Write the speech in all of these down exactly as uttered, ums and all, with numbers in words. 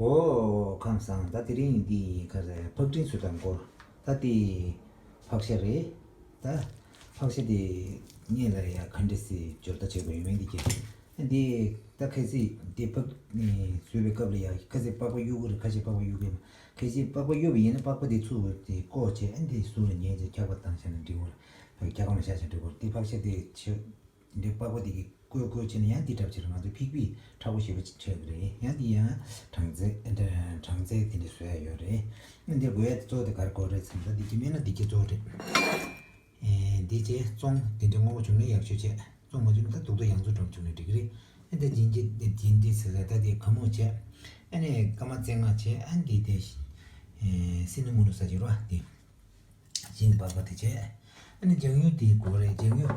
ཨོ་ཁམས་བཟང་། ད་དེ་རིང་འདི་ཡིན་ཁ་རེ་ཕག་ཀྲིན་བཟོ་སྟངས་སྐོར། ད་དེ་ཕག་ཤ་རེད། ད་ཕག་ཤ་དེ་སྔོན་ལ་ཡ་ག་འདྲ་སེ་སྦྱོར་རྟ་བྱེད་དགོས་ཡོད་མེད་འདི་ཀྱི། འདི་ད་ཁ་སང་དེ་ཕག་བཟོས་པའི་སྐབས་ལ་ཡ་ཁ་སང་པགས་པ་གཡུག་གི་རེད། ཁ་ཤས་པགས་པ་གཡུག་གི་མ། ཁ་ཤས་པགས་པ་གཡུག་པ་ཡིན་ན་པགས་པ་དེ་ཚུར་དེ་བཀོག་བྱས། ཨ་འདི་ཟུར་ལ་ཉལ་བྱས་འཁྱག་པ་བཏང་བཞག་ན་འགྲིག་གི་རེད། འཁྱག་སྒམ་ལ་བཞག་བཞག་འགྲིག་གི་རེད། དེ་ཕག་ཤ་དེ་ཆེ། འདི་པགས་པ་དེ་གི་བཀོལ་བཀོལ་བྱས་ན་ཡང་འདི་འདྲ་བྱས་ན་ང་ཚོ་ཕིག་པི་མཁྲེགས་པོ་ཞེ་པོ་ཅིག་འཁྲིགས་ཀྱི་རེད། ཡང་འདི་ཡང་གྲང་ཚལ་གྲང་ཚལ་དེ་འདྲ་བཟོ་ཡ་ཡོད་རེད། འདི་དགོས་ཡ་དེ་གཙོ་བོ་དེ་ག་རེ་དགོས་རེད་ཟེར་ན། ད་འདི་གི་སྨན་སྣ་འདི་གི་གཙོ་བོ་རེད། ཨེ་འདི་བྱས་བཙོང་། དེ་འདྲ་སྔོན་པོ་བྱུང་ན་ཡག་ཤོས་བྱས། བཙོང་མ་བྱུང་ན་ད་རྡོག་རྡོག་ཡང་ཚུར་འགྲོ་བྱུང་ན་འགྲིག་གི་རེད། ཨེ་འདི་སྦྱིན་འདི་སྦྱིན་འདི་ཟེར་ལ་ད་འདི་ག་མོ་བྱས། ཨ་ནི་སྐར་མ་བཅོ་ལྔ་བྱས། ཨ་འདི་དེ་ཨེ་སྲིན་ནི་མུ་ནུ་ས་ཅིག་རོ་འདི། སྦྱིན་པགས་པ་དེ་བྱས། ཨ་ནི་ལྗང་གུ་དེ་དགོས་རེད། ལྗང་གུ།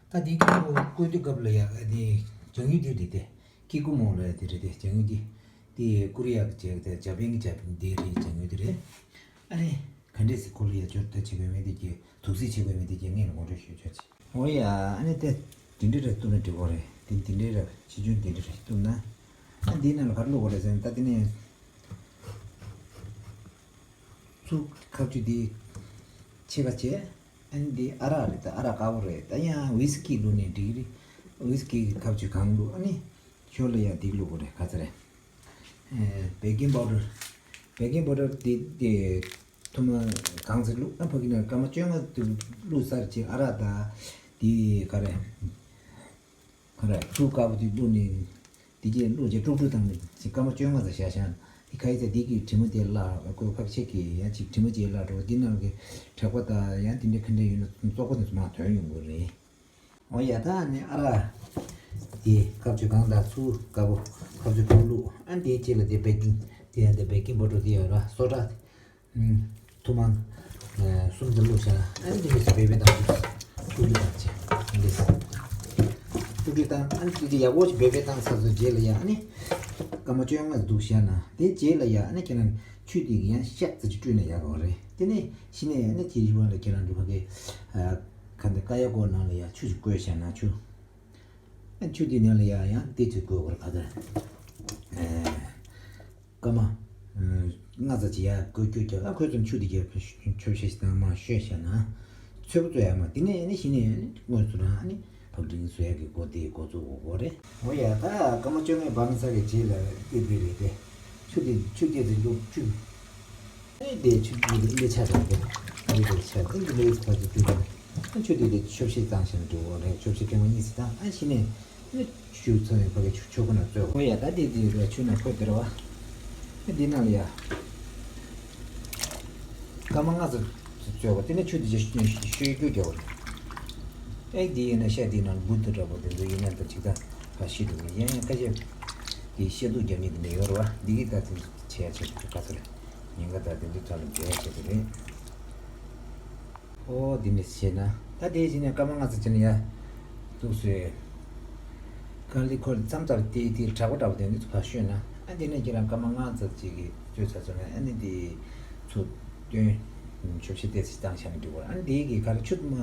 ད་དེ་སྐྱེ་བོ་བཀོལ་དུས་སྐབས་ལ་ཡ་ཨ་དེ་ལྗང་གུ་དེ་རེད་དེ། ཀི་ཀུ་མོ་ལ་ཡ་དེ་རེད་དེ། ལྗང་གུ་དེ། དེ་ཀོ་རི་ཡ་གི་བྱས་དེ་ཇ་པན་གི་ཇ་པན་དེ་རེད། ལྗང་གུ་དེ་རེད། ཨ་ནི་ག་འདྲས་སེ་ཁོ་ལ་ཡ་སྦྱོར་རྟ་བྱེད་དགོས་མེད་དེ་ཀྱི་དུག་སེལ་བྱེད་དགོས་མེད་དེ་ཀྱི་ངས་ལ་ངོ་སྤྲོད་ཞུ་ཆོག་ཅིག་ཨོ་ཡ། ཨ་ནི་དེ་དེ་འདྲ་རེད། བཏུབ་ན་འགྲིག་གི་རེད། དེ་དེ་འདྲ་རེད། ཆེ་ཆུང་དེ་འདྲ་རེད། བཏུབ་ན། ཨ་འདིའི་ནང་ལ་ག་རེ་བླུགས་དགོས་རེད་ཟེར་ན། ད་དེ་ནས། ཚུར་ཁ་གཅུ་དེ་ཕྱེད་ཀ་བྱས། ཨ་ནི་འདི་ཨ་རག་རེད། ད་ཨ་རག་དཀར་པོ་རེད། ད་ཡང་ཝིས་ཀི་བླུགས་ནའི་འགྲིག་རེད། ཝིས་ཀི་གི་ཁ་གཅུ་གང་བླུགས། ཨ་ནི་ཞོར་ལ་ཡང་འདི་བླུགས་དགོས་རེད། ག་ཚོད་རེད། ཨེ་བེ་ཀིང་པའུ་ཌར། བེ་ཀིང་པའུ་ཌར་འདི་འདི་ཐུར་མ་གང་ཙམ་བླུགས། ཨ་ཕ་གི་ནང་སྐར་མ་བཅོ་ལྔ་དུ་བླུགས་ཚར་རྗེས་ཨ་རག་དང་འདི་ག་རེ། ག་རེ། ཚུར་དཀར་པོ་དེ་བླུགས་ནས། དེ་རྗེས་བླུགས་རྗེས་དཀྲུག་དཀྲུག་བཏང་ནས་ཅིག་སྐར་མ་བཅོ་ལྔ་ཙམ་བཞག་བཞག་ན། དེ་ཁ་ཡི་ཚེ་དེ་གི་དྲི་མ་དེ་བརླག་ཁོ་ཕག་ཤ་གི་ཡང་ཅིག་དྲི་མ་ཅིག་བརླག་འགྲོ། དེ་ནང་གི་དྲེག་པ་དང་ཡང་དེ་འདྲ་ག་འདྲ་ཡོད་ན་བཙོག་པ་དེ་ཚོ་མར་ཐོན་ཡོང་གི་རེད། འོ་ཡ། ད་ནི་ཨ་རག་དེ་ཁ་གཅུ་གང་དང་ཚུར་དཀར་པོ་ཁ་གཅུ་གང་བླུགས། ཨ་དེའི་རྗེས་ལ་དེ་བེ་ཀིང་དེ་ཡང་དེ་བེ་ཀིང་པའུ་ཌར་དེ་ཡོད་ར། སོ་ཌ། ཐུར་མ་གསུམ་ཙམ་བླུགས་བཞག་ཨ་ནི་འདི་འདྲས་སེ་འབད་འབད་བཏང་། དཀྲུག་དཀྲུག་བཏང་བྱས་འདི་འདྲས་སེ་དཀྲུག་དཀྲུག་བཏང་། ཨ་ནི་དཀྲུག་དཀྲུག་ཡག་པོ་ཞིག་འབད་འབད་བཏང་ཚར་སོང་རྗེས་ལ་ཡ། ཨ་ནི་སྐར་མ་བཅོ་ལྔ་འདུག་བཞག་ན། དེ་རྗེས་ལ་ཡ་ཨ་ནི་ཁྱེད་རང་ཆུ་དེ་གི་ཡང་ཤག་ཙམ་ཅིག་བཀྲུས་ན་ཡག་གི་རེད། དེ་ནས་གཞི་ནས་ཨ་ནི་དེའི་གཞུག་ལ་ཁྱེད་རང་གི་ཕ་གི་ཨ་ག་འདི་ཀ་ཡ་གོ་ནང་ལ་ཡ་ཆུ་ཞིག་བསྐོལ་བཞག་ན་ཆུ། ཨ་ཆུ་དེ་ནང་ལ་ཡ་ཡང་དེ་ཚོ་བསྐོལ་དགོས་རེད། ག་ཚོད་ཨེ། སྐར་མ་ལྔ་ཙམ་ཅིག་ཡར་བསྐོལ་བསྐོལ་རྒྱབ། ཨ་ཁོས་ཚོ་ཆུ་དེ་རྒྱབ་ཆོབ་ཤེས་དང་མ་བཤོས་བྱས་ན་ཚོས་པ་བཙོ་ཡག་མ། དེ་ནས་ནི་གཞི་ནས་ནི་དངོས་སུ་རང་ནི་ཕག་ཀྲིན་བཟོ་ཡག་གི་སྒོ་དེ་འགོ་བཙུགས་དགོས་རེད། འོ་ཡ། ད་སྐར་མ་བཅོ་ལྔ་འབངས་ཚར་གི་རྗེས་ལ་ཨེ་དེ་རེད་དེ། ཆུ་དེ་ཆུ་སྐྱེས་ཚེ་བླུགས་བཅུག་ཨེ་དེ་ཆུ་དེ་འདི་ཆགས་དང་དེ་འདི་དེ་ཆགས་དེ་འདི་ལས་ཕར་ཚུར་བཅུག་དང་། ཨ་ཆུ་དེ་དེ་ཆོབ་ཤེས་བཏང་བྱས་ན་འགྲོ་གི་རེད། ཆོབ་ཤེས་ཐེངས་མ་གཉིས་ཙམ་བཏང་། ཨ་གཞི་ནས། ཆུ་ཚང་བའི་ཕ་གི་ཆུ་ཆུ་ཁོ་ན་བཙོས། འོ་ཡ། ད་དེ་དེ་ར་ཆུ་ན་ཁོལ་དེ་ར་བ། ཨེ་འདི་ནང་ལ་ཡ། སྐར་མ་ལྔ་ཙམ་བཙོས་པ། དེ་ནས་ཆུ་དེ་ཅིག་བཤོས་རྒྱུ་རྒྱག་པ་རེད། ཨེ་འདི་ཡིན་ན་ཤ་འདི་ནང་འབུ་དུ་འདྲ་པོ་དེ་ཚོ་ཡིན་ན་ད་ཅིག་ད་ཕ་ཤི་འདུག་གི། ཡང་ཡང་ཁ་ཤས་དེ་ཤ་དུག་རྒྱབ་ནི་དེ་འདྲ་ཡོད་ར་བ། འདི་གི་ད་དེ་ཚོ་བྱས་ཡ་བྱས་ཚུལ་ག་ཚོད་རེད། ཉེན་ཁ་ད་དེ་ཚོ་ཚ་ལ་འཇལ་ཡ་བྱས་དེ་རེད། ཨོ་འདི་འདྲ་བྱས་ན། ད་དེ་བྱས་ནས་སྐར་མ་ལྔ་ཙམ་བྱས་ན་ཡ། འདུག་སེ། གང་ལི་ཁོ་མཚམས་ལྟར་དེ་དེ་དྲག་པོ་དྲག་པོ་དེ་འདི་ཚོ་ཕར་བཤོས་ན། ཨ་དེ་ནས་ཁྱེད་རང་སྐར་མ་ལྔ་ཙམ་ཅིག་གི་བཙོས་ཚར་སོང་ན། ཨ་ནི་དེ་ཚོ་སྟོན། ཆོབ་ཤེས་ཏོག་ཙམ་བཏང་བཞག་ན་འགྲིག་གི་རེད། ཨ་ནི་དེ་གི་ག་རེ་ཆུ་མ་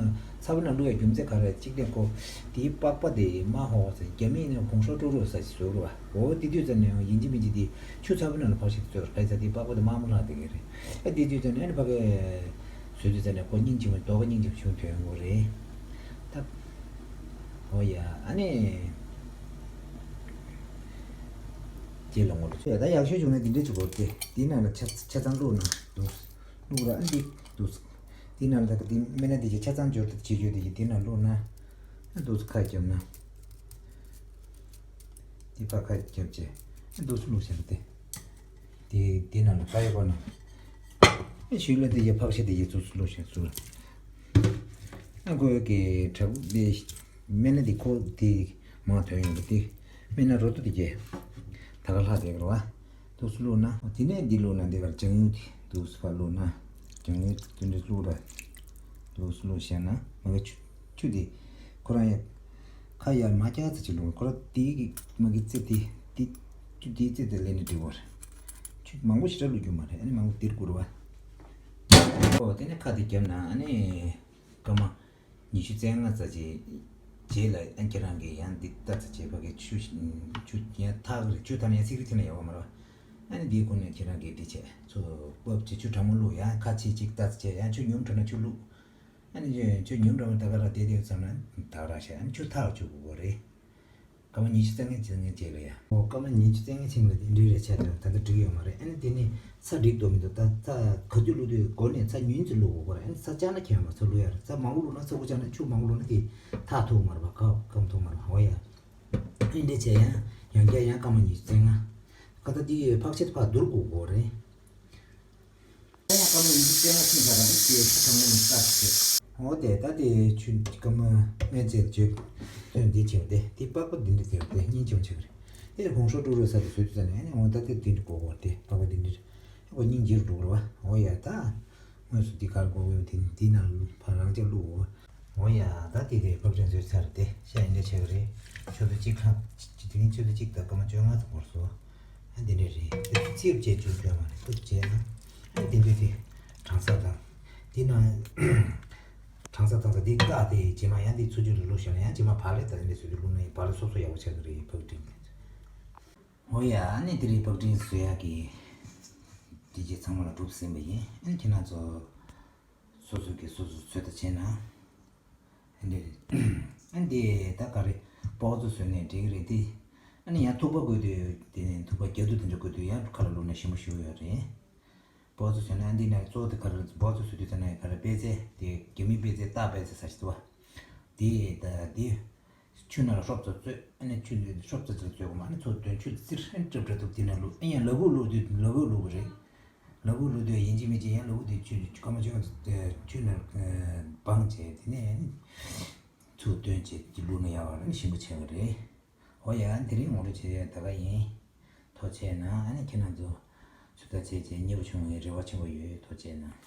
ཚ་པོ་ནང་བླུགས་ཡ་རྒྱུ་མཚན་ག་རེ། གཅིག་ནས་ཁོ་དེའི་པགས་པ་དེ་དམར་ཧོ་ཧོ་ཟེར། རྒྱ་མི་ནས་གོང་ཧྲོ་ཀྲུག་ཀྲུག་ཟེར་ཞིག་བཟོ་རུ་བ། འོ་དེ་དུས་ཙམ་ནས་ཡང་ཡིན་གཅིག་མིན་གཅིག་དེ་ཆུ་ཚ་པོ་ནང་ལ་ཕར་ཞིག་བཙོས་ར། ཕ་ཡི་ཚ་དེའི་པགས་པ་དེ་དམར་མོ་ལྷག་བསྡད་ཀྱི་རེད། ཨ་དེ་དུས་ཙམ་ནས་ཨ་ནི་ཕ་གི་བཟོས་དུས་ཙམ་ནས་ཁོ་སྙིང་རྗེ་མོ། རྡོག་རྙིང་རྗེ་མོ་བྱུང་ཐོན་ཡོང་གི་རེད། ད། ཨོ་ཡ། ཨ་ནི། རྗེས་ལ་ངོ་ལ་ཚོད་ཡ། ད་ཡག་ཤོས་བྱུང་ན་འདི་འདྲས་ཅིག་དགོས་ཏེ། འདི་ནང་ལ་ཆ་ཆ་ཚང་བླུགས་ན་འདུག་བླུགས་ར། ཨ་འདི་འདུག་འདི་ནང་ལ་ད་ག་འདི་སྨན་སྣ་འདི་ཆ་ཆ་ཚང་སྦྱོར་ཏེ་བྱེད་རྒྱུ་དེ་གི་འདི་ནང་བླུགས་ན། ཨ་འདུག་ཁ་བརྒྱབ་ན། འདི་ཕར་ཁ་བརྒྱབ་བྱས། ཨ་འདུག་བླུགས་བྱས་ཏེ། དེ་དེ་ནང་ལ་ཀ་ཡོ་ཀ་ནང་། ཨེ་ཞུས་ལ་དེ་ཡི་ཕག་ཤ་དེ་ཡི་ཚུགས་སུ་བླུགས་ཤིང་སུ། ཨ་ཁོ་གི་དྲག་དེ་སྨན་སྣ་དེ་ཁོ་དེ་མ་ཐོན་ཡོང་གི་དེ་སྨན་སྣ་རོ་ཏོ་དེ་གི་ད་ག་ལྷག་དེ་གི་རེད་བ། ཐུགས་སུ་བླུགས་ན། དེ་ནས་འདི་བླུགས་ན་འདི་གར་ལྗང་གུ་དེ་ཐུགས་སུ་ཕར་བླུགས་ན། ལྗང་གུ་དེ་འདྲ་བླུགས་ར། ཐུགས་སུ་བླུགས་བཞག་ན་མ་གི་ཆུ། ཆུ་དེ་ཁོ་རང་ཡ་ཁ་ཡར་མ་བཀྱག་ཙམ་ཅིག་བླུགས། ཁོ་རང་དེའི་གི་མ་གི་རྩེ་དེ་དེ་ཆུ་དེའི་རྩེ་དེ་ལེན་ནས་འགྲིག་གོ་རེད། ཆུ་མང་པོ་ཞེ་དྲག་བླུགས་རྒྱུ་མ་རེད། ཨ་ནི་མང་པོ་དེར་བསྐུར་བ། ཨོ་དེ་ནས་ཁ་དེ་བརྒྱབ་ན། ཨ་ནི་སྐར་མ་ཉི་ཤུ་རྩ་ལྔ་ཙམ་ཅིག་རྗེས་ལ་ཨ་ཁྱེད་རང་གི་ཡང་འདི་ལྟ་ཙམ་བྱས་པ་གི་ཆུ་ཆུ་ཡང་ཐག་རེད། ཆུ་ཐག་ན་ཡང་ཚིག་རིགས་ཐེ་ན་ཡོད་མ་རེད། ཨ་ནི་འདིའི་སྒོ་ནས་ཁྱེད་རང་གིས་འདི་བྱས། ཚུར་ཕབ་བྱས་ཆུ་གྲང་མོ་བླུགས། ཡང་ཁ་ཕྱེ་གཅིག་ལྟ་ཙམ་བྱས། ཡང་ཆུ་ཉུང་དྲགས་ན་ཆུ་བླུགས། ཨ་ནི་ཆུ་ཆུ་ཉུང་དྲགས་ན་ད་ག་རང་བསྡད་དེ་ཙམ་ན་ད་ག་རང་བྱས། ཨ་ནི་ཆུ་ཐག་གཅོད་དགོས་རེད། སྐར་མ་ཉི་ཤུ་རྩ་ལྔ་ཙམ་ལ་ཡ། འོ་སྐར་མ་ཉི་ཤུ་རྩ་ལྔ་ཙམ་ལ་དེ་འདྲའི་རེ་བྱས་དུས་ད་ལྟ་འགྲིག་ཡོད་མ་རེད། ཨ་ནི་དེ་ནི་ཚྭ་འགྲིག་འདུག་མི་འདུག་ད་ཚྭ་ག་དུས་བླུགས་དུས་སྒོ་ནས་ཚྭ་ཉུང་ཙམ་བླུགས་དགོས་རེད། ཨ་ནི་ཚྭ་སྐྱ་ན་ཁྱད་མ་ཚྭ་བླུགས་ཡ་རེད། ཚྭ་མང་པོ་བླུགས་ན་ཚྭ་ཁུ་སྐྱ་ན་ཆུ་མང་པོ་བླུགས་ན་དེ་ཐག་ཐུག་མ་རེད་པ། སྐམ་སྐམ་ཐུག་མ་རེད་པ། འོ་ཡ། ཨ་ནི་འདྲ་བྱས་ཡང་ཡང་བསྐྱར་ཡང་སྐར་མ་ཉི་ཤུ་རྩ་ལྔ། ཁ་ད་དེ་ཕག་ཆད་ཕར་བསྡུར་དགོས་དགོས་རེད། ད་ཡང་སྐར་མ་ཉི་ཤུ་རྩ་ལྔ་ཕྱིན་ཚར་རང་དེ་ཆུ་གྲང་མོ་ནས་བཏང་ཟེར། འོ་དེ་ད་དེ་ཆུ་སྐར་མ་ལྔ་ཙམ་བརྗོད་དོན་འདི་བྱེད་དེ་དེ་པགས་པ་འདི་འདྲ་ཟེར་དེ་སྙིང་རྗེ་མོ་ཆགས་རེད། དེ་ཧོང་ཧྲོ་ཀྲུག་རོ་ས་དེ་བཟོས་དུས་ཙམ་ནས་ཨ་ནི་འོ་ད་དེ་འདི་འདྲ་གོ་གོ་དེ་པགས་པ་འདི་འདྲ་རེད། ཨོ་སྙིང་རྗེ་རུ་འགྲོ་གི་རེད་པ། འོ་ཡ་ད། དངོས་སུ་འདི་གར་གོ་གི་འདི་འདི་ནང་ལ་ཕར་རང་ཅག་བླུགས། འོ་ཡ་ད་དེ་དེ་ཕབ་ཕྲེང་བཟོས་ཚར་དེ་ཤ་ཡིན་འདྲ་ཆགས་ཀྱི་རེད། ཆུ་ཚོད་གཅིག་ལྷག་དེ་རིང་ཆུ་ཚོད་གཅིག་དང་སྐར་མ་བཅོ་ལྔ་ཙམ་འགོར་སོང་། ཨ་འདི་འདྲ་རེད། དེ་ཚིག་བཅད་བཅུག་སྐྱོན་མ་རེད། ཐུབ་བྱས་ན། ཨ་དེ་འདྲ་དེ་གྲང་ས་དང་། འདི་ན། གྲང་ས་དང་ས་འདི་བཀག་དེ་རྗེས་མ་ཡང་འདི་ཚུར་ཆུ་ལ་བླུགས་བཞག་ན་ཡང་རྗེས་མ་བག་ལེབ་དང་འདི་ཚུར་ཆུ་བླུགས་ན་ཡང་བག་ལེབ་སོབ་སོབ་ཡག་པོ་ཆགས་ཀྱི་རེད། ཕབ་ཕྲེང་དེ། འོ་ཡ། ཨ་ནི་དེ་རིང་ཕབ་ཕྲེང་བཟོ་ཡག་གི་དེ་རྗེས་ཚང་མ་ལ་གྲུབ་ཟིན་པ་ཡིན། ཨ་ནི་ཁྱེད་རང་ཚོ་སོ་སོ་གིས་སོ་སོ་བཟོས་དང་བྱས་ན། ཨ་ནི་ཨ་ནི་དེ་ད་ག་རེ་པགས་པ་ཚོ་བཟོས་ནས་འགྲིག་གི་རེད་དེ། ཨ་ནི་ཡང་ཐུག་པ་དགོས་དུས་དེ་ནས་ཐུག་པ་རྒྱ་དུ་དེ་འདྲ་དགོས་དུས་ཡང་ཁ་ལ་བླུགས་ན་ཞིམ་པོ་ཞེ་པོ་ཡོད་རེད། པགས་པ་ཚོ་བཟོས་ན་ཨ་འདི་ནས་གཙོ་བོ་དེ་ག་རེ་པགས་པ་ཚོ་བཟོས་དུས་ད་ནས་ག་རེ་པད་ཚལ་དེ་རྒྱ་མི་པད་ཚལ་སྟག་པད་ཚལ་ཟེར་ཞིག་འདུག་པ། དེ་ད་དེ། ཆུ་ནང་ལ་ཧྲོབ་ཙམ་བཙོས། ཨ་ནི་ཆུ་འདི་ཧྲོབ་ཙམ་ཙམ་བཙོས་གོ་མ། ཨ་ནི་ཚུར་དོན་ཆུ་བཙིར། ཨ་ནི་ཀྲབ་ཀྲབ་ཏུ་དེ་ནང་བླུགས། ཨ་ཡང་ལ་ཕུག་བླུགས་དུས་ལ་ཕུག་བླུགས་པ་རེད། ལ་ཕུག་བླུགས་དུས་ཡིན་གཅིག་མིན་གཅིག་ཡང་ལ་ཕུག་དེ་ཆུ་སྐར་མ་བཅོ་ལྔ་ཆུ་ནང་སྦངས་བྱས་དེ་ནས་ཨ་ནི་ཚུར་དོན་བྱས་དེ་བླུགས་ན་ཡག་པ་རེད། ཞིམ་པོ་ཆགས་ཀྱི་རེད། འོ་ཡ། དེ་རིང་ངོ་སྤྲོད་བྱེད་ཡ་ད་ག་ཡིན། ཐུགས་རྗེ་གནང་། ཨ་ནི་ཁྱེད་རང་ཚོ་ཚོད་ལྟ་བྱས་བྱས་མཉེས་པོ་བྱུང་བའི་རེ་བ་ཆེན་པོ་ཡོད། ཐུགས་རྗེ་གནང་།